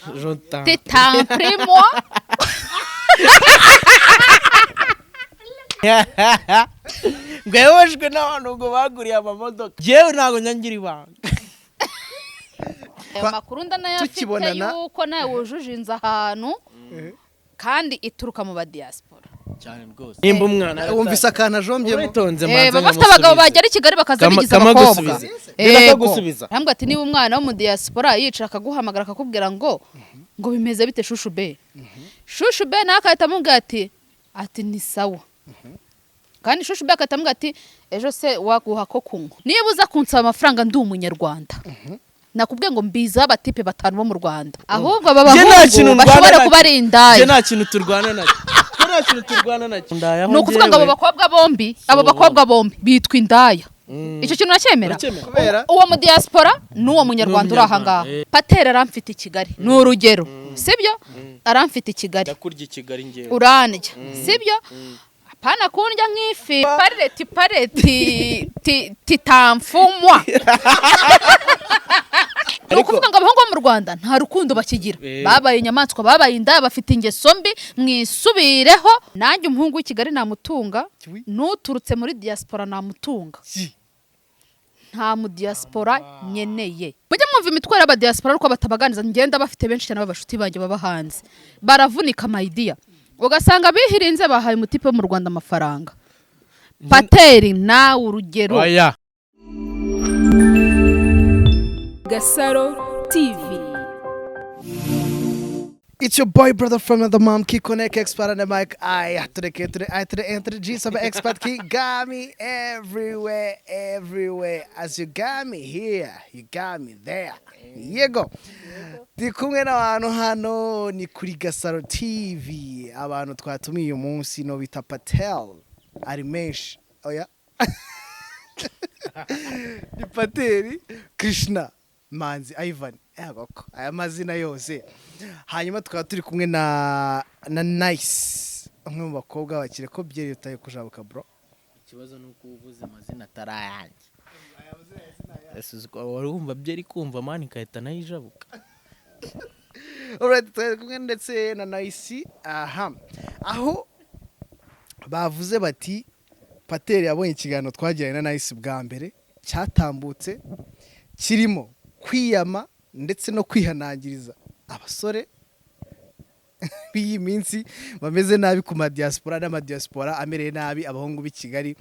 Je t'en T'es un prix, moi. Ngayobojwe n'abantu ngo baguriye amamodoka, yewe ntabwo nyangira ibanga. Ayo makuru ndanayafite Tukibonana. yuko nawe wujuje inzu ahantu kandi ituruka mu badiyasipora. Cyane rwose, nimba umwana Wumvise akantu ajombyemo? Uritonze. Baba bafite abagabo bagera i Kigali bakaza bigize abakobwa. Kamagusubize. Ndakagusubiza. Arambwira ati niba umwana wo mu diaspora yicara akaguhamagara akakubwira ngo bimeze bite shushu be, shushu be nawe agahita amubwira ati ni sawa, kandi shushu be agahita amubwira ati ejo se waguha ko kunywa, niba uza kunsaba amafaranga ndi umunyarwanda, nakubwiye ngo mbizaho abatipe batanu bo mu Rwanda, ahubwo aba Njye nta kintu bahungu ndwana bashobora nacyo. kuba ari Njye indaya. nta kintu turwana nacyo. Njye nta kintu turwana nacyo. Ni ukuvuga ngo abo bakobwa bombi bitwa indaya. Icyo kintu uracyemera? Uracyemera? Kubera? Uwo mu diaspora n'uwo munyarwanda uri aha ngaha. N'uwo. Patera aramfite i Kigali, ni urugero, sibyo? Aramfite i Kigali. Ndakurya i Kigali ngewe. Urandya, sibyo? Apana kundya nk'ifi pareti pareti titamfumwa. Ni ukuvuga ngo abahungu bo mu Rwanda nta rukundo bakigira. Babaye inyamaswa, babaye indaya, bafite ingeso mbi. Mwisubireho. Nanjye umuhungu w'i Kigali namutunga. Kiwi. N'uturutse muri diaspora namutunga. Ki. Nta mu diaspora nkeneye. Mujye mwumva imitwaro y'abadiaspora ariko batabaganiza. Ngenda bafite benshi cyane b'abashuti banjye baba hanze, baravunika my dear, ugasanga bihirinze bahaye umutipe wo mu Rwanda amafaranga. Pateri, nawe urugero. Oya. Gasaro TV. It's your boy brother from another mom, Kiko Neck Expert on the mic. I to the K to the I to the N to the G, some expert Ki got me everywhere, everywhere. As you got me here, you got me there. Yego. Ndi kumwe n'abantu hano ni kuri Gasaro TV. Abantu twatumiye uyu munsi no bita Patel. Ari menshi. Oya. Ni Pateri Krishna Manzi Ivan. Yego, aya mazina yose. Hanyuma tukaba turi kumwe na Nice, umwe mu bakobwa bakire ko byeri utaye kujabuka bro. Ikibazo ni uko uvuze amazina atari ayanjye. Ese uzi ko wari wumva byeri kumva man ikahita nayo ijabuka? Alright, turi kumwe ndetse na Nice, aha aho bavuze bati Pateri yabonye ikiganiro twagiranye na Nice bwa mbere cyatambutse kirimo kwiyama ndetse no kwihanangiriza abasore b'iyi minsi bameze nabi ku madiaspora n'amadiaspora amereye nabi abahungu b'i Kigali,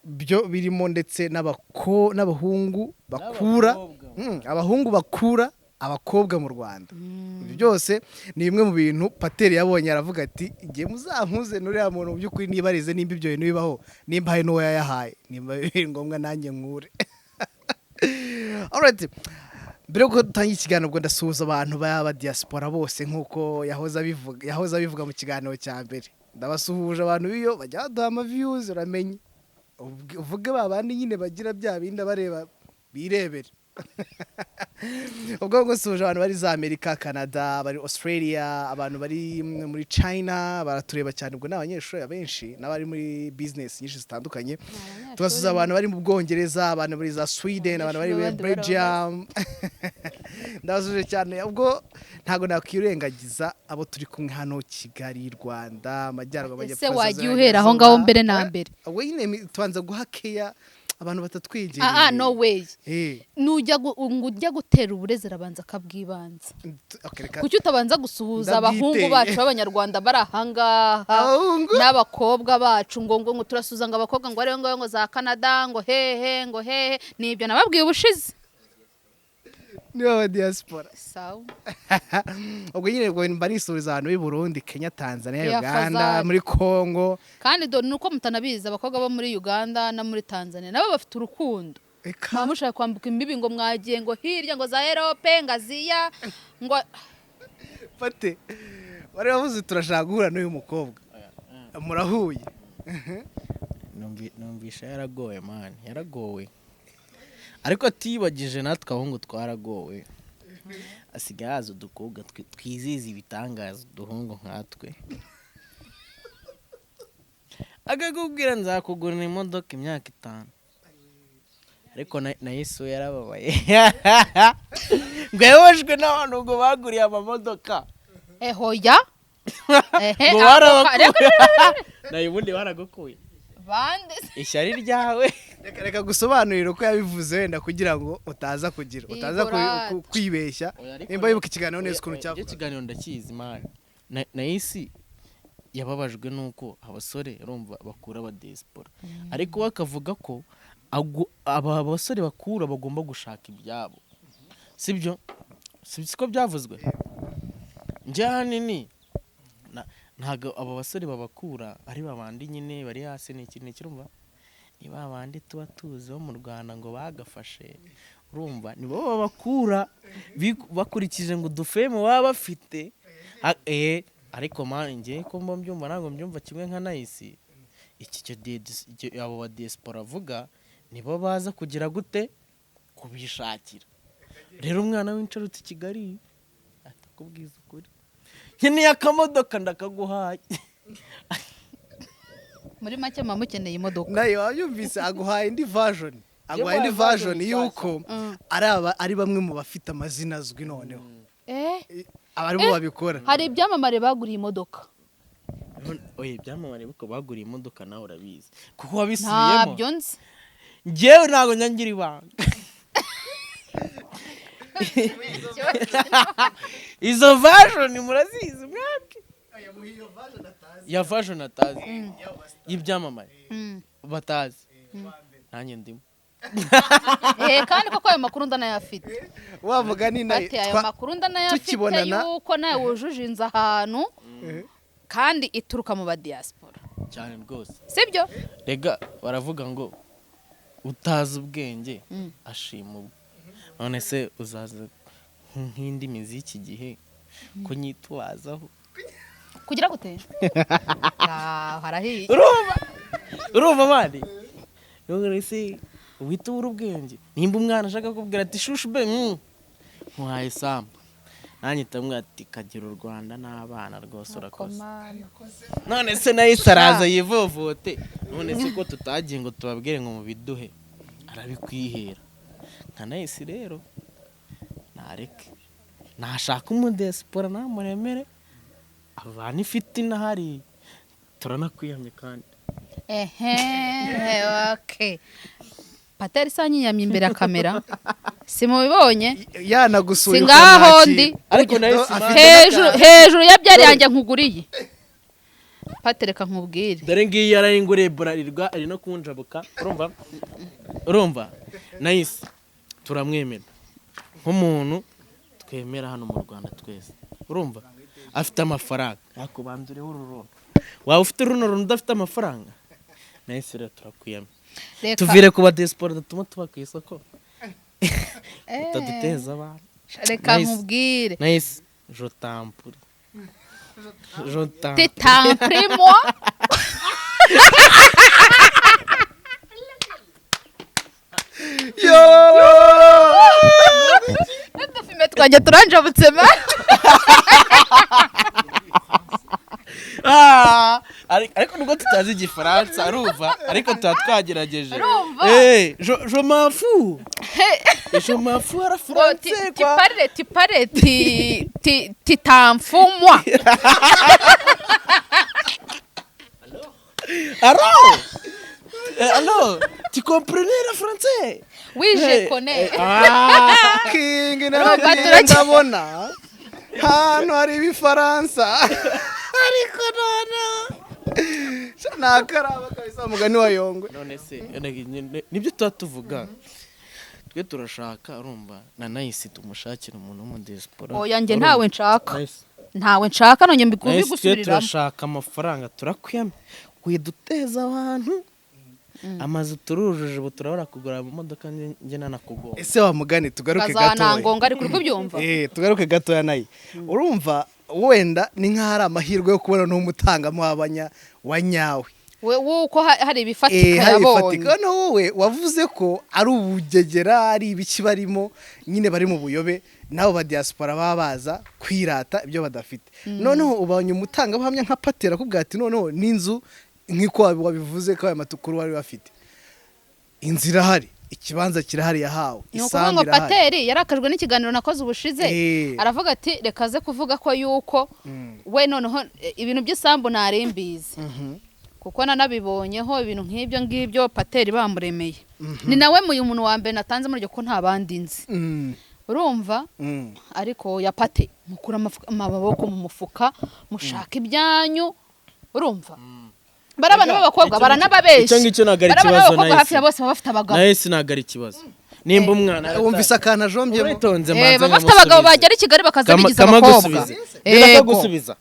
byo birimo ndetse n'abahungu bakura N'abakobwa. Abahungu bakura abakobwa mu Rwanda. Ibyo byose ni bimwe mu bintu Pateri yabonye aravuga ati igihe muzampuze n'uriya muntu mu by'ukuri nibarize nimba ibyo bintu bibaho, nimba hari n'uwo yayahaye, nimba biri ngombwa nanjye nkure. Alright. Mbere yuko dutangira ikiganiro, ubwo ndasuhuza abantu b'aba diaspora bose nk'uko yahoze abivuga mu kiganiro cya mbere. Ndabasuhuje abantu biyo bajya baduha ama views, uramenye. Uvuge ba bandi nyine bagira bya bindi bareba birebere. Ubwo ngusuhuje abantu bari za Amerika, Canada, bari Australia, abantu bari muri China baratureba cyane, ubwo ni abanyeshuri abenshi n'abari muri business nyinshi zitandukanye. Tubasuhuza abantu bari mu Bwongereza, abantu bari za Sweden, abantu bari muri Abanyeshuri b'abandi. Belgium. Ndabasuhuje cyane. Ubwo ntabwo nakwirengagiza abo turi kumwe hano Kigali, Rwanda, Amajyaruguru, Amajyepfo, Ese wagiye uhera aho ngaho mbere na mbere? Ubwo nyine tubanza guha keya abantu batatwegereye. Ah ah, no way. Nujya ngo ujya gutera uburezi arabanza akabwibanza. Okay, reka. Kuki utabanza gusuhuza abahungu Ndabwiteye. bacu b'abanyarwanda bari ahangaha Abahungu? n'abakobwa bacu, ngo turasuhuza ngo abakobwa ngo ariyo ngo za Canada, ngo hehe, ngo hehe? Nibyo nababwiye ubushize. Niba aba diaspora. Sawa. Ubwo nyine ubwo mba nisuriza abantu b'i Burundi, Kenya, Tanzania, Ya Uganda, Fazari. muri Congo. Kandi dore nuko mutanabizi, abakobwa bo muri Uganda no muri Tanzania nabo bafite urukundo. Eka. Muba mushaka kwambuka imbibi ngo mwagiye ngo hirya ngo za Europe ngo Aziya ngo Fate bari bavuze turashaka guhura n'uyu mukobwa, murahuye. Numvisha yaragowe man, yaragowe, ariko atibagije natwe abahungu twaragowe. Asigaye haza udukobwa twizihiza ibitangaza, uduhungu nkatwe, akakubwira nzakugurira imodoka imyaka 5, ariko na Yesu yarababaye. Ngo yababajwe n'abantu ngo baguriye amamodoka. Ehoya, ehe. Ngo Reka. barabakuye nawe, ubundi baragukuye. Bande? Ishyari ryawe. Reka gusobanurira uko yabivuze wenda, kugira ngo utaza kugira utaza Igorate. kwibeshya. Oya, ariko Nimba wibuka ikiganiro neza ukuntu Oya, cyavuga. Icyo kiganiro ndakizi, man. Nayisi yababajwe nuko abasore, urumva, bakura abadiaspora, ariko we akavuga ko aba basore bakura bagomba gushaka ibyabo, sibyo? Siko byavuzwe? Njye ahanini ntabwo aba basore babakura ari babandi nyine bari hasi n'iki n'iki, urumva, ni ba bandi tuba tuzi bo mu Rwanda ngo bagafashe, urumva, ni bo babakura bakurikije ngo udufemu baba bafite. Ariko man, njye ko mba mbyumva, ntabwo mbyumva kimwe nka Nayisi. Iki cyo abo ba diaspora avuga, nibo baza kugira gute, kubishakira. Rero umwana w'incarutse i Kigali atakubwiza ukuri: "Nkeneye akamodoka, ndakaguhaye." Muri make muba mukeneye imodoka. Nayo wabyumvise, aguhaye indi version, aguhaye indi version version y'uko ari aba ari bamwe mu bafite amazina azwi noneho aba aribo babikora. Hari ibyamamare baguriye imodoka. Oya, ibyamamare buko baguriye imodoka, nawe urabizi kuko wabisubiyemo. Ntabyo nzi. Njyewe ntabwo nyangira ibanga izo version murazizi mwebwe, ya version atazi y'ibyamamare batazi, nanjye ndimo. Kandi koko ayo makuru ndanayafite. Wavuga ni nayo Ati ayo makuru ndanayafite tukibonana- yuko nawe wujuje inzu ahantu kandi ituruka mu badiaspora. Cyane rwose. Sibyo? Rega baravuga ngo utazi ubwenge ashima ubwe. None se uzaza nk'indimi z'iki gihe kunyitwazaho? Kugira gute? Ah, harahiye. Urumva man, none se uhita ubura ubwenge nimba umwana ashaka kubwira ati: "Chouchou be, nkuhaye sambu," nanjye ndamubwira ati: "Kagira u Rwanda n'abana rwose, urakoze." None se nayo araza yivovote? None se ko tutagiye ngo tubabwire ngo mubiduhe, arabikwihera nka Nayisi. Rero nareke nashaka umudiaspora namuremere avana ifite inahari, turanakwiyamye kandi. Ehe, okay, pateri sanyiyamye imbere ya kamera, simubibonye? Yanagusuye Si ngaho ndi. Ariko Nayisi Afite Hejuru hejuru ya byari yanjye nkuguriye, patereka nkubwire. Dore ngiyi yarayinguriye Burarirwa, ari no kunjabuka. Urumva, Nayisi turamwemera nk'umuntu twemera hano mu Rwanda twese. Urumva, afite amafaranga, ariko banza ureho uru runtu. Waba ufite runo runtu udafite amafaranga? Nayisi rero turakwiyamye. Reka. Tuvire ku badiaspora datuma tuba ku isoko, utaduteza abantu. Reka Nice. nkubwire. Nayisi, je t'en prie, je t'en prie. T'en moi. Yo. N'udufime twanjye turanjabutse ma. Ah, ariko nubwo tutazi igifaransa, arumva, ariko tuba twagerageje. Urumva? Je m'en fous, je m'en fous à la Ngo français quoi. Ti parle, ti parle, ti ti ti t'en fous moi. Alors, alors tu comprenais le français? Oui, je connais. Ah. King. Urumva, Naragiye ndabona hano hari ibifaransa, ariko noneho ni akaraba kabisa, mugani wa Yongwe. None se nibyo tuba tuvuga, twe turashaka, urumva, na Nayisi tumushakira umuntu w'umudiaspora. Oya, njye ntawe nshaka. Nayisi. Ntawe nshaka, nongeye Nayisi, twe mbigusubiriramo. turashaka amafaranga, turakwiyamye widuteza abantu. Amazu turujuje, ubu turabura kugura amamodoka, njye nanakugomba. Ese wa mugani, tugaruke gatoya. Kazanangonga, ariko uri kubyumva. Tugaruke gatoya nayo. Urumva, wenda ni nk'aho ari amahirwe yo kubona n'umutangamuhabanya wa nyawe. We wuko hari ibifatika Hari yabonye. ibifatika. Noneho wowe wavuze ko ari ubugegera, ari ibiki barimo nyine, bari mu buyobe n'abo ba diaspora baba baza kwirata ibyo badafite. Noneho ubonye umutangabuhamya nka Patera akubwira ati noneho n'inzu, nk'uko wabivuze ko aya matukuru wari bafite, inzu irahari. Ikibanza kirahari yahawe. Ni ukuvuga Isambu ngo irahari. Pateri yarakajwe n'ikiganiro nakoze ubushize, aravuga ati reka aze kuvuga ko yuko we noneho ibintu by'isambu ntari mbizi, kuko nanabibonyeho ibintu nk'ibyo ngibyo. Pateri bamuremeye, ni nawe mu muntu wa mbere natanze muri iryo, ko nta bandi nzi. Urumva? Ariko ya pate, mukura amaboko mu mufuka, mushaka ibyanyu. Urumva, bari abana b'abakobwa baranababeshya. Icyo ngicyo ntabwo ari Bari abana ikibazo, b'abakobwa Nice. hafi ya bose baba bafite abagabo. Nawe ntabwo ari ikibazo nimba umwana Wumvise akantu ajombyemo? Uritonze. Baba bafite abagabo, bagera i Kigali bakaza bigize abakobwa. Yego. Gusubiza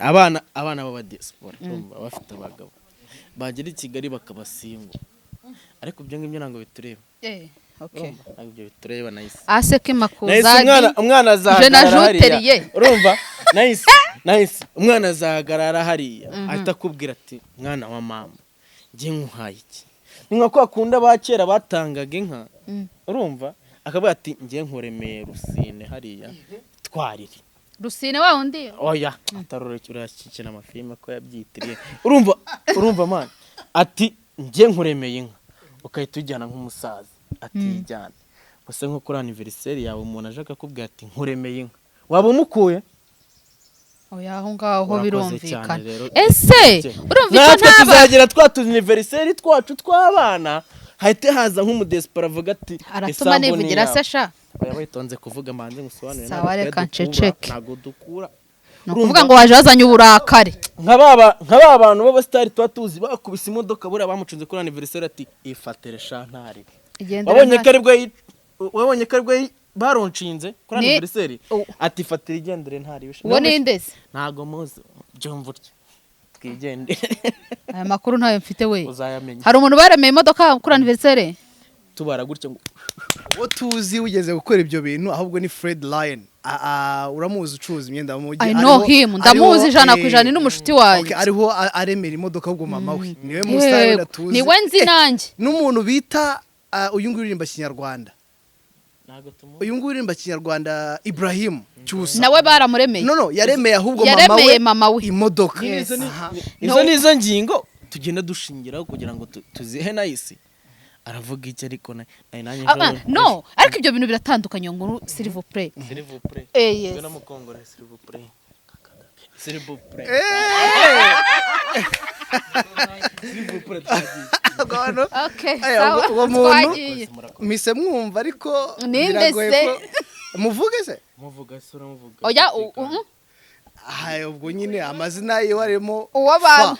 abana b'abadiaspora, urumva, bafite abagabo bagera i Kigali bakabasingo, ariko ibyo ngibyo ntabwo bitureba. Okay. Urumva? Ntabwo ibyo bitureba, Nahise. Aseke. Nahise. Makuzadi. Umwana azahagarara Je hariya. n'ajoute. Urumva, Nahise, Nahise, umwana azahagarara hariya ahita akubwira ati: "Mwana wa mama, njye nkuhaye iki?" Ni nka kwa kundi aba kera batangaga inka. Urumva, akavuga ati: "Njye nkuremeye Rusine hariya, twarire." Rusine wa wundi? Oya, atarora, urakikina amafilime ko yabyitiriye. Urumva man, ati: "Njye nkuremeye inka," ukahita ujyana nk'umusaza ati: "Yijyane." Gusa nko kuri anniversaire yawe, umuntu aje akakubwira ati: "Nkuremeye inka," waba umukuye? Oya, aho ngaho Urakoze birumvikana. cyane rero. Ese urumva icyo Natwe ntaba tuzagira twa tu anniversaire twacu tw'abana, hahite haza nk'umudesipora avuga ati: Aratuma "Isambu ni nivugira iyawe." se sha? Oya, witonze kuvuga, manze ngusobanurire. Sawa, Ntabwo reka twe dukura, nceceke. ntabwo dukura. Ni ukuvuga ngo waje wazanye uburakari. Nka ba bantu b'abasitari tuba tuzi bakubise imodoka, buriya bamucunze kuri anniversaire ati: "Ifatire sha, ntari." Igendera. Wabonye ko aribwo baronshinze kuri anniversaire, ati: "Fatira, igendere, ntari." Uwo ni nde se? Ntago muzi, byumva utyo, twigendere. Aya makuru ntayo mfite we. Uzayamenya. Hari umuntu baremeye imodoka kuri anniversaire? Tubara gutyo ngo Uwo tuzi wigeze gukora ibyo bintu ahubwo ni Fred Lion. Uramuzi, ucuruza imyenda mu mujyi. I know him, ndamuzi 100%, ni n'umushuti wanjye. Okay, ariho aremera imodoka ahubwo mama we niwe musitari wenda tuzi. Niwe nzi nanjye. N'umuntu bita uyu nguyu uririmba kinyarwanda. Ntago tumuzi. Uyu nguyu uririmba kinyarwanda, Ibrahim Cyusa. Nawe baramuremeye. No, yaremeye ahubwo mama Yaremeye we mama we. imodoka. Yes. Aha. Izo ni izo ngingo tugenda dushingiraho kugira ngo tuzihe Nayisi aravuga iki, ariko nanjye No, ariko ibyo bintu biratandukanye ngo s'il vous plaît. S'il vous plaît. Yes. Ngwino mukongore, s'il vous plaît, s'il vous plaît, s'il vous plaît, twagiye. Okay, Aya, sawa. uwo muntu- Twagiye. Mise mwumva, ariko Ninde biragoye se? ko muvuge se. Muvuga se, uramuvuga. Oya, Aha, ubwo nyine amazina yiwe arimo Uwo fa. bantu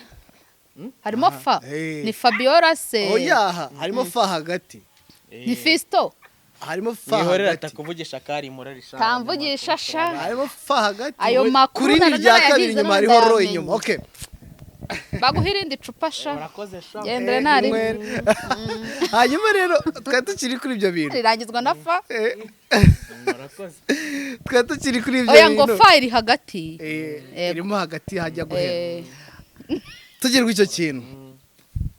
harimo fa. Ni Fabiola se? Oya, harimo fa hagati. Ni Fisto? Harimo fa Mwihorera, hagati. atakuvugisha kari murarisha. Tamvugisha sha. Harimo fa hagati. Ayo makuru Kuri ni rya narayahize, kabiri, inyuma none hariho ro ndayamenye. inyuma, okay. Baguha irindi cupa sha. Urakoze sha. Gendere ntari. Inywere. Hanyuma rero twari tukiri kuri ibyo bintu. Rirangizwa na fa. Urakoze. Twari tukiri kuri ibyo Oya, ngo bintu. fa iri hagati. Yego. Irimo hagati hajya guhera. Tugirwa icyo kintu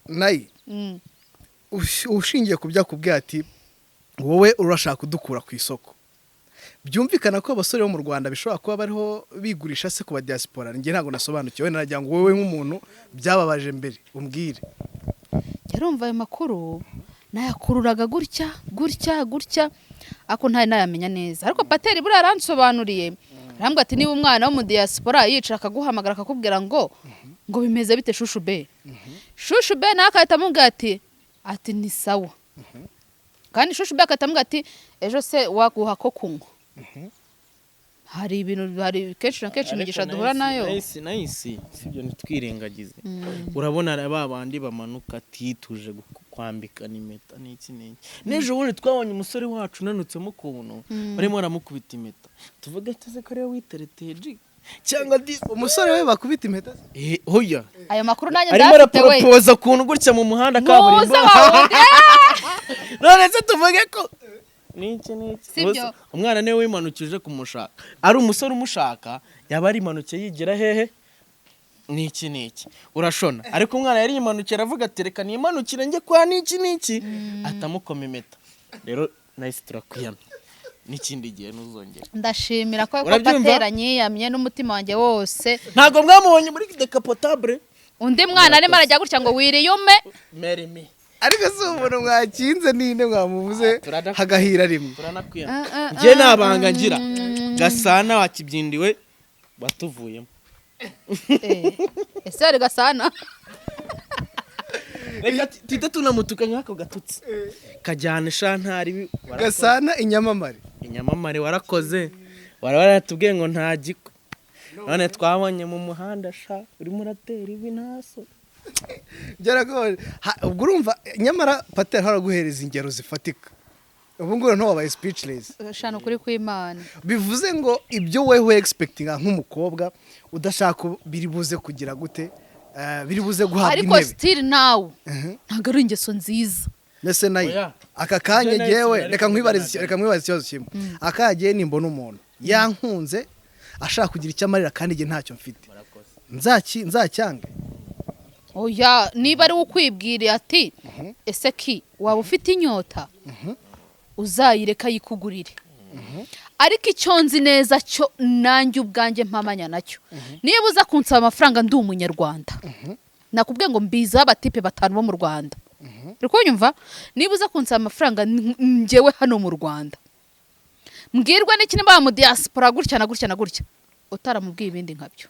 nayi ushingiye ku byo akubwiye ati: "Wowe urashaka kudukura ku isoko," byumvikana ko abasore bo mu Rwanda bishobora kuba bariho bigurisha se ku ba diaspora. Njye ntabwo nasobanukiwe, nagira ngo wowe nk'umuntu byababaje mbere umbwire. Yarumva ayo makuru nayakururaga gutya gutya gutya, ariko ntari nayamenya neza. Ariko pateri buriya aransobanuriye, arambwira ati niba umwana wo mu diaspora yicara akaguhamagara akakubwira ngo bimeze bite chouchou be, chouchou be nawe agahita amubwira ati ni sawa, kandi chouchou be agahita amubwira ati ejo se waguha ko kunywa, hari ibintu, hari kenshi na kenshi imigisha duhura nayo. Nayisi, nayisi, sibyo, ntitwirengagize. Urabona ba bandi bamanuka ati: "Tuje kwambikana impeta," n'iki n'iki. N'ejo bundi twabonye umusore wacu unanutsemo ukuntu, barimo baramukubita impeta, tuvuge tuze ko ariwe witereteye ji cyangwa di Umusore we bakubita impeta se? Oya. Ayo makuru nanjye Arimo ndayafite we. araporopoza ukuntu gutya mu muhanda kaburimbo. Muza wawe. None se tuvuge ko niki niki? Sibyo. Bose, umwana niwe wimanukije kumushaka, ari umusore umushaka yaba arimanukiye yigira hehe niki niki, urashona. Ariko umwana yari yimanukiye aravuga ati: "Reka nimanukire njye kwa niki niki," atamukoma impeta. Rero nahise turakwiyamye, n'ikindi gihe ntuzongere. Ndashimira ko Urabyumva? patera nyiyamye n'umutima wanjye wose. Ntabwo mwamubonye muri décapotable? Undi mwana arimo arajya gutya ngo wiriyume. Marry me. Ariko si umuntu mwakinze ninde mwamuvuze hagahira rimwe? Turanakwiyama. Njye nabanga ngira Gasana wakibyindiwe watuvuyemo. Ese hari Gasana? Reka tuhite tunamutuka nk'ako gatutsi kajyana ishantari. Gasana inyamamare. Inyamamare, warakoze. Wari waratubwiye ngo nta gikwe, none twabonye mu muhanda sha urimo uratera ibi ntaso. Byaragoye. Ubwo urumva nyamara Pateri haraguhereza ingero zifatika, ubu ngubu ntiwabaye speechless. Shana, ukuri kw'Imana. Bivuze ngo ibyo wewe expectinga nk'umukobwa udashaka biri buze kugira gute? Biri buze guhabwa Ariko intebe. still nawe ntabwo ari ingeso nziza. Mbese nayo Oya. aka kanya Ibyo nahise jyewe nari reka nkwibarize kuvuga. Reka nkwibarize ikibazo kimwe. Aka nimbona umuntu yankunze, ashaka kugira icyo amarira, kandi njye ntacyo mfite, nzacyange? Oya, niba ari we ukwibwiriye ati: "Ese ki waba ufite inyota?" Uzayireka yikugurire. Ariko icyo nzi neza cyo, nanjye ubwanjye mpamanya nacyo, niba uza kunsaba amafaranga ndi umunyarwanda, nakubwiye ngo mbiziho abatipe batanu bo mu Rwanda, uri kunyumva? Niba uza kunsaba amafaranga njyewe hano mu Rwanda, mbwirwa n'iki niba mu diaspora gutya na gutya na gutya, utaramubwiye ibindi nkabyo?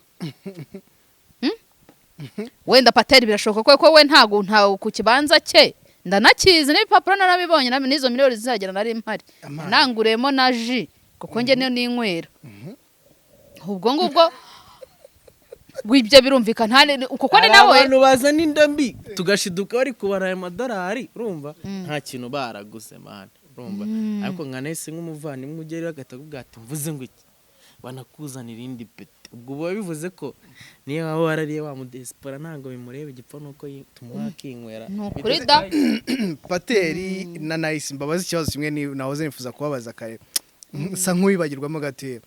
Wenda Pateri birashoboka ko we ntago ntago ku kibanza cye ndanakizi n'ibipapuro narabibonye, n'izo miliyoni zizagera nari mpari. Amana. Nanguriyemo na ji, kuko njye niyo ninywera. Ubwo ngubwo ibyo birumvikana kuko ni Hari nawe. abantu bazana inda mbi, tugashiduka bari kubara aya madolari, urumva nta kintu baraguze man, urumva? Ariko nka nahise nk'umuvandimwe ugerayo agahita akubwira ati: "Mvuze ngo iki?" Banakuzanira indi peti. Ubwo biba bivuze ko niyo waba warariye wa mudesipora ntabwo bimureba, igipfa nuko tumuha akinywera. Ni ukuri da. Pateri na Nayisi, mbabaza ikibazo kimwe nahoze nifuza kubabaza kare nsa nk'uwibagirwamo gatoya.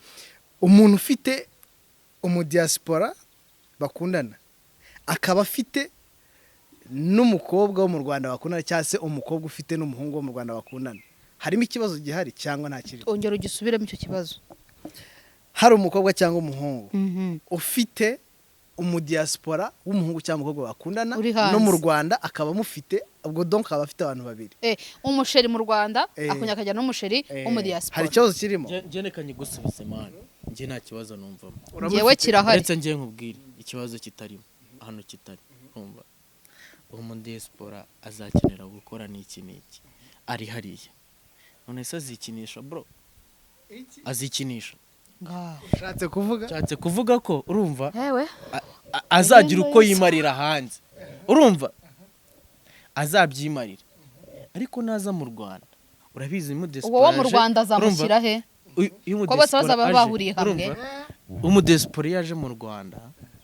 Umuntu ufite umudiyasipora bakundana, akaba afite n'umukobwa wo mu Rwanda bakundana, cyangwa se umukobwa ufite n'umuhungu wo mu Rwanda bakundana, harimo ikibazo gihari cyangwa nta kirimo? Ongera ugisubiremo icyo kibazo. Hari umukobwa cyangwa umuhungu ufite umudiyasipora w'umuhungu cyangwa umukobwa bakundana Uri hanze. no mu Rwanda akaba amufite, ubwo donc akaba afite abantu babiri. Umusheri mu Rwanda, akongera akajya n'umusheri w'umudiyasipora. Hari ikibazo kirimo? Njye reka nyigusubize man, njye nta kibazo numvamo. Njyewe kirahari. Uretse njye nkubwire ikibazo kitarimo hano, kitari, urumva uwo mudiyasipora azakenera gukora n'iki n'iki ari hariya, none se azikinisha bro? Azikinisha? Ngaho. Ushatse kuvuga? Nshatse kuvuga ko, urumva, Yewe. azagira uko yimarira hanze, urumva azabyimarira, ariko naza mu Rwanda, urabizi Uwo wo mu Rwanda azamushyira he? Ko bose bazaba bahuriye hamwe? Umudesipora iyo aje mu Rwanda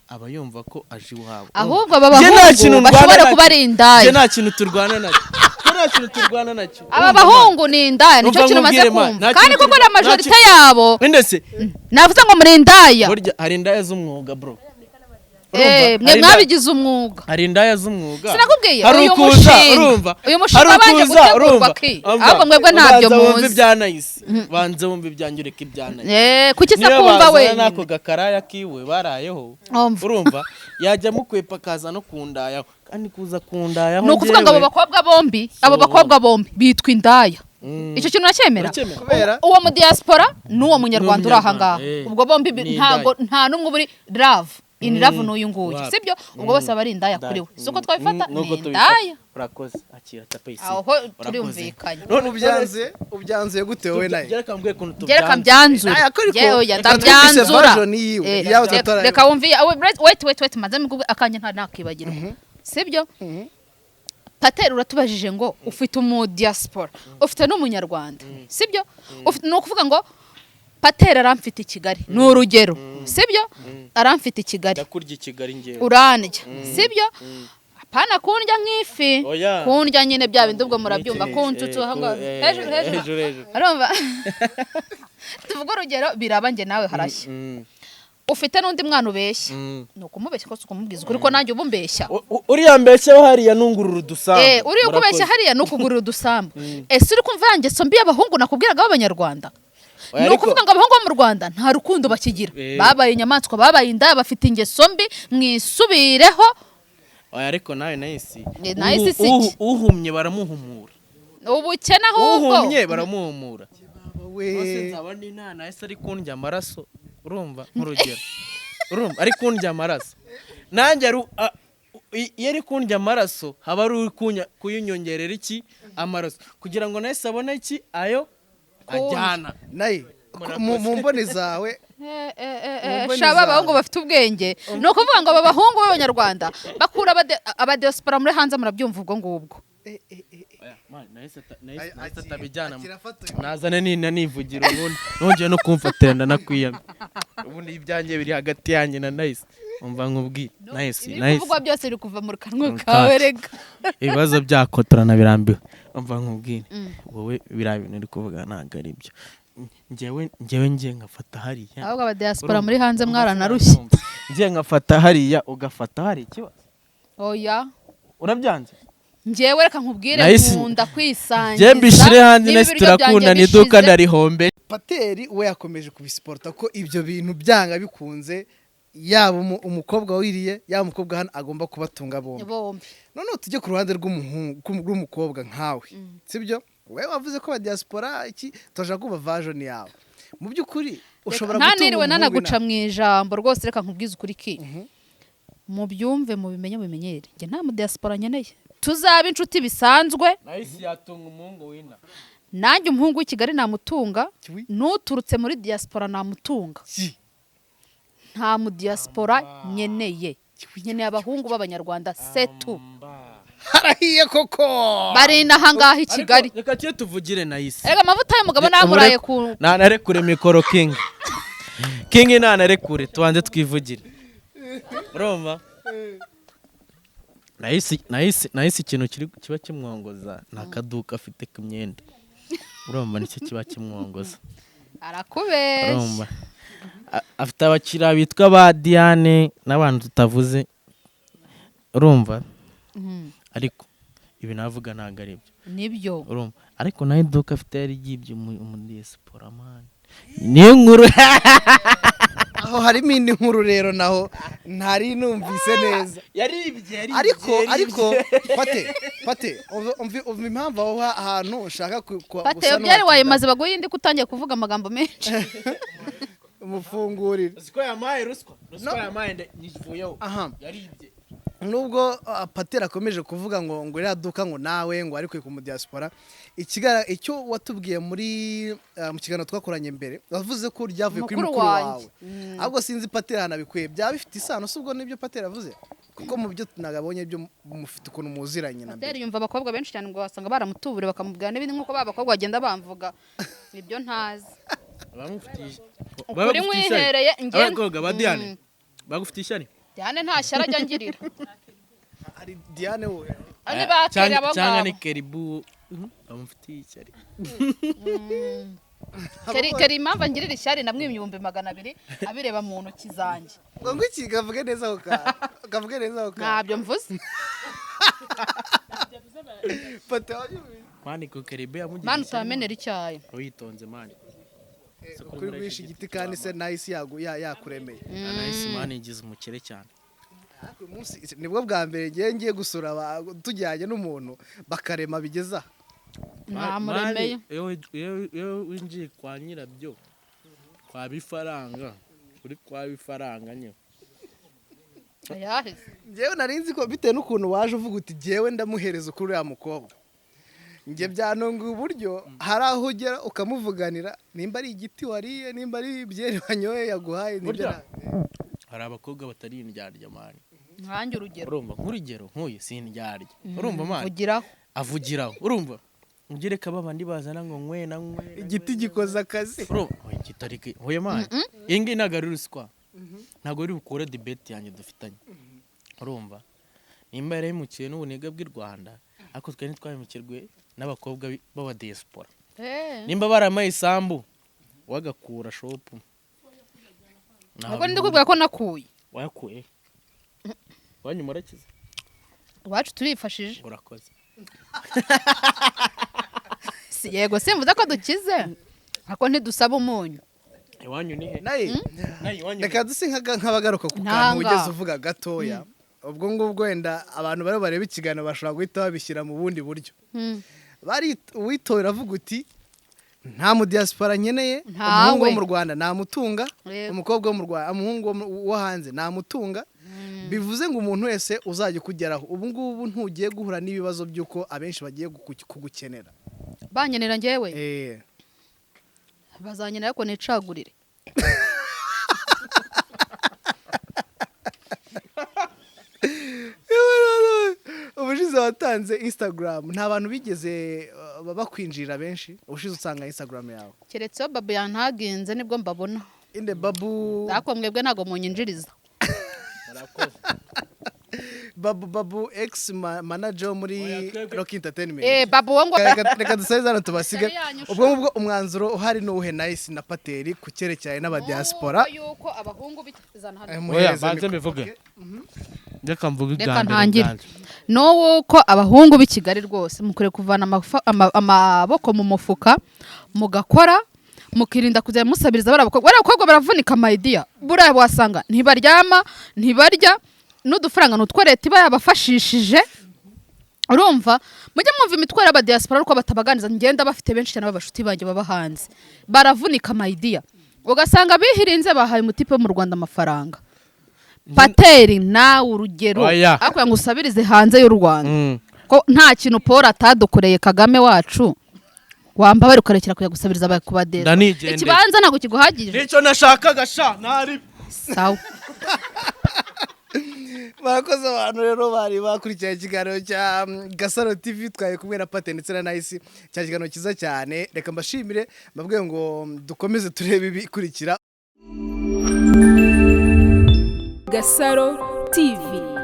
aba yumva ko aje iwabo. Ahubwo aba Njye nta kintu bahungu ndwana bashobora nacyo. kuba ari Njye indaya. nta kintu turwana nacyo. Njye nta kintu turwana nacyo. Aba bahungu ni indaya, nicyo Umva kintu maze nkubwire, man, kumva. nta Kandi kintu koko na majorité yabo Wenda se navuze ngo muri indaya. Burya hari indaya z'umwuga bro. Mwe Hari mwabigize umwuga. Hari indaya z'umwuga. Sinakubwiye, Hari uyu ukuza, mushinga. urumva, Uyu mushinga hari wabanje ukuza, gutegurwa urumva, ki? umva, Ahubwo mwebwe ntabyo banza wumve muzi. ibya Nayisi, banza wumve ibyanjye, ureke ibya Nayisi. Kuki se Niyo kumva bazana wenyine? n'ako gakaraya kiwe barayeho, Umva. urumva yajya mukwepa akaza no kundayaho, kandi kuza kundayaho Ni ukuvuga ngo abo njyewe- bakobwa bombi, abo So- bakobwa bombi bitwa indaya. Icyo kintu uracyemera? Uracyemera? Kubera? Uwo mu diaspora n'uwo munyarwanda uri aha ngaha, N'umunyarwanda, ubwo bombi ni ntago indaya. nta n'umwe uba uri love in love n'uyu nguyu. Wapi. Sibyo? Ubwo bose baba ari indaya kuri we, si uko twabifata? Nuko Ni tubifata. indaya. Urakoze, akira tape isi. Aho turumvikanye. None Ubyanze, ubyanzuye gute wowe nayo? Gereka mbwiye ukuntu Gereka tubyanze. mbyanzure. Aya, ariko Njyewe oya, reka twumvise ndabyanzura. version yiwe, iyawe tutarayiba. Reka wumve, wait, wait, wait, maze mbikubwire akanya nta nakibagirwa, sibyo? Pateri, uratubajije ngo ufite umu diaspora, ufite n'umunyarwanda, sibyo? Ni ukuvuga ngo Pateri aramfite i Kigali, ni urugero, sibyo? Aramfite i Kigali. Ndakurya i Kigali ngewe. Urandya, sibyo? Apana kundya nk'ifi. Oya. Kundya nyine bya bindi, ubwo murabyumva, N'iki, kunsutsu aho ngaho, hejuru hejuru. Hejuru hejuru. Urumva, tuvuge urugero, biraba njye nawe harashya, ufite n'undi mwana ubeshya. Ni ukumubeshya ko si ukumubwiza ukuri, ko nanjye uba umbeshya. Uriya mbeshyeho hariya nungurura udusambu. Uriya ukubeshya hariya ni ukugurira udusambu. Ese uri kumva ya ngeso mbi y'abahungu nakubwiraga b'abanyarwanda? Oya, Ni ukuvuga ngo abahungu bo mu Rwanda nta rukundo bakigira. Babaye inyamaswa, babaye indaya, bafite ingeso mbi, mwisubireho. Oya, ariko nawe Nayisi, Nayisi si iki? Uhumye baramuhumura. Ubukene ahubwo. Uhumye baramuhumura. We. Bose nzaba ndi nta Nayisi ari kundya amaraso, urumva, nk'urugero, urumva ari kundya amaraso, nanjye iyo ari kundya amaraso haba ari uri kuyinyongerera iki amaraso kugira ngo Nayisi abone iki ayo ajyana. Nayi, mu mboni zawe. Mu mboni Shaba zawe. Abahungu bafite ubwenge, ni ukuvuga ngo aba bahungu b'Abanyarwanda bakura abadiaspora muri hanze, murabyumva ubwo ngubwo. Oya, man, Nayisi Ay, Nayisi atabijyana. Akira afata uyu. Nazane nina nivugira, ubundi nongeye no kumfatira ndanakwiyamye. Ubundi ibyanjye biri hagati yanjye na Nayisi. Umva nkubwire Nayisi, Ibiri Nayisi, kuvugwa byose biri kuva mu kanwa Mu kawe. kacu. Rega. Ibibazo byako turanabirambiwe. Umva nkubwire, wowe biriya bintu uri kuvuga ntabwo ari byo. Njyewe ngiye nkafata hariya. Ahubwo abadiaspora muri hanze mwaranarushye. Ngiye nkafata hariya, ugafata hari ikibazo? Oya. Urabyanze? Njyewe reka nkubwire, nkunda kwisangiza. Njye mbishyire hanze. Niba Nayisi, ibiryo byanjye turakundana, iduka bishize- ndarihombe. Pateri we yakomeje kubisiporta ko ibyo bintu byanga bikunze, yaba umukobwa wiriye, yaba umukobwa hano, agomba kubatunga bombi. Bombi. Noneho tujye ku ruhande rw'umuhungu, rw'umukobwa nkawe, sibyo? Wowe wavuze ko diaspora iki, turashaka kumva version yawe mu by'ukuri ushobora Nta gutunga niriwe umuhungu. nanaguca mu ijambo rwose. Reka nkubwize ukuri ki mubyumve, mubimenye, mubimenyere, njye nta mudiaspora nkeneye. Tuzaba inshuti bisanzwe. Nayisi yatunga umuhungu wina. Nanjye umuhungu w'i Kigali namutunga. Kiwi. N'uturutse muri diaspora namutunga. Ki. Nta mudiaspora nkeneye, nkeneye abahungu b'Abanyarwanda setu. Harahiye koko. Bari inaha ngaha i Kigali. Reka tujye tuvugire Nayisi. Erega amavuta y'umugabo namuraye ku Nanarekure mikoro, King, King, nanarekure tubanze twivugire. Urumva Nayisi, Nayisi, Nayisi, ikintu kiri kiba kimwongoza ni akaduka afite ku myenda, urumva, nicyo kiba kimwongoza. Arakubeshya. Urumva, afite abakiriya bitwa ba Diane n'abantu tutavuze, urumva. Ariko ibi navuga ntabwo ari byo. Nibyo. Urumva, ariko nawe iduka afite yari ryibye umudiyasipora, man, niyo nkuru. Aho harimo indi nkuru rero, naho ntari numvise neza. Yaribye. Ariko pate umva impamvu aho ahantu ushaka Pate, gusa iyo byari n'uwatinda. Wayimaze, baguye indi ko utangiye kuvuga amagambo menshi. Umufungurire. Ruswa yamaye, ruswa yamaye nyivuyeho. Aha. Yaribye. Nubwo Pateri akomeje kuvuga ngo iriya duka ngo nawe ngo arikuye ku mudiaspora, ikigara icyo watubwiye muri mu kiganiro twakoranye mbere, wavuze ko ryavuye kuri Mukuru mukuru wanjye. wawe. Ahubwo sinzi Pateri ahantu abikuye, byaba bifite isano si ubwo nibyo Pateri avuze, kuko mu byo nagabonye byo mufite ukuntu muziranye na mbere. Pateri yumva abakobwa benshi cyane, ngo wasanga baramutubure bakamubwira n'ibindi nk'uko ba bakobwa bagenda bamvuga ibyo ntazi. Bamufitiye Ukuri nkwihereye abakobwa ba Diane bagufitiye ishyari. Diane nta shyari ajya angirira. Hari Diane we. Ari ba Keri abo Cyangwa ngabo. ni Keribu bamufitiye ishyari. Keri impamvu angirira ishyari, namwimye 200,000 abireba mu ntoki zanjye. Ngo iki? Kavuge neza ako kantu, kavuge neza ako kantu. Ntabyo mvuze. Pate, wabyumvise? Man, ko Keribu yamugiriye Mani, ishyari. utamenera icyayi. Witonze, man. Kuri guhisha igiti kandi se nahisi yakuremeye. Nahise, man, igize umukire cyane. Ariko uyu munsi nibwo bwa mbere ngiye gusura tujyanye n'umuntu bakarema bigeze aha. Ntamuremeye. Man, iyo winjiye kwa nyirabyo, kwa bifaranga, uri kwa bifaranga nyine. Yaheze. Njyewe nari nzi ko bitewe n'ukuntu waje uvuga uti njyewe ndamuhereza ukuri uriya mukobwa, njye byantunguye uburyo hari aho ugera ukamuvuganira, nimba ari igiti wariye, nimba ari byeri wanyoye yaguhaye, nibyo. Burya. Hari abakobwa batari indyarya, man. Nkanjye urugero. Urumva, nk'urugero nk'uyu si indyarya, urumva, man. Vugiraho. Avugiraho, urumva, ugereka babandi bazana ngo nkwe na nkwe na. Igiti gikoze akazi. Urumva, oya, igiti ariko oya, man, iyi ngiyi ntabwo ari ruswa, ntabwo ari bukure debate yanjye dufitanye. Urumva, nimba yarahemukiwe n'ubuniga bw'i Rwanda, ariko twe ntitwahemukirwe n'abakobwa b'abadiyasipora. Nimba baramaye isambu wagakura shop. Ubwo ndi kubwira ko nakuye. Wayakuye wanyu, murakize. Iwacu turifashije. Urakoze. Yego, simvuze ko dukize, ariko ntidusaba umunyu. Iwanyu ni he? Naye Naye iwanyu reka duse nk'abagaruka ku Ntanga. kantu wigeze uvuga gatoya. Ubwo ngubwo wenda abantu bari bareba ikiganiro bashobora guhita babishyira mu bundi buryo. Bari uwitora avuga uti: "Nta mu diaspora nkeneye." Ntawe. Umuhungu wo mu Rwanda namutunga. Yego. Umukobwa wo mu Rwanda, umuhungu wo hanze namutunga. Bivuze ngo umuntu wese uzajya ukugeraho ubu ngubu, ntugiye guhura n'ibibazo by'uko abenshi bagiye kugukenera. Banyenera njyewe? Eh. Bazanyenera ariko nicagurire. Ubushize watanze Instagram, nta bantu bigeze bakwinjirira benshi. Ubushize usanga Instagram yawe? Keretse iyo Babu yantaginze nibwo mbabona. Inde Babu? Ariko mwebwe ntabwo munyinjiriza. Babu ex manager wo muri Oya, twebwe- Rock Entertainment. Eh, Babu wo ngo Reka dusabe hano tubasige. Ishyari yanyu. Ubwo ngubwo umwanzuro uhari ni uwuhe, Nice na Pateri, ku cyerekeranye n'abadiaspora? Nuko yuko abahungu bizana hano. Eh, Oya. muhereze Banze mikoro. mbivuge. Reka mvuge Reka ibya mbere ntangire. byanjye. Nuko abahungu b'i Kigali rwose mukwiye kuvana amaboko mu mufuka, mugakora, mukirinda kujya musabiriza bariya bakobwa. Bariya bakobwa baravunika, my dear. Buriya wasanga ntibaryama, ntibarya, n'udufaranga ni utwo leta iba yabafashishije. Urumva, mujye mwumva imitwaro y'abadiaspora ariko batabaganiza. Ngenda bafite benshi cyane b'abashuti banjye baba hanze, baravunika, my dear. Ugasanga bihirinze bahaye umutipe wo mu Rwanda amafaranga. Pateri, nawe urugero, Oya. ariko ngo usabirize hanze y'u Rwanda, ko nta kintu Paul atadukoreye, Kagame wacu, wambabare ukarekera kujya gusabiriza kubadera. Ndanigendeye. Ikibanza ntabwo kiguhagije. Nicyo nashakaga sha, ntari. Sawa. Barakoze abantu rero bari bakurikiye ikiganiro cya Gasaro TV. Twari kumwe na Pate ndetse na Nice, cya kiganiro cyiza cyane. Reka mbashimire, mbabwiye ngo dukomeze turebe ibikurikira. Gasaro TV.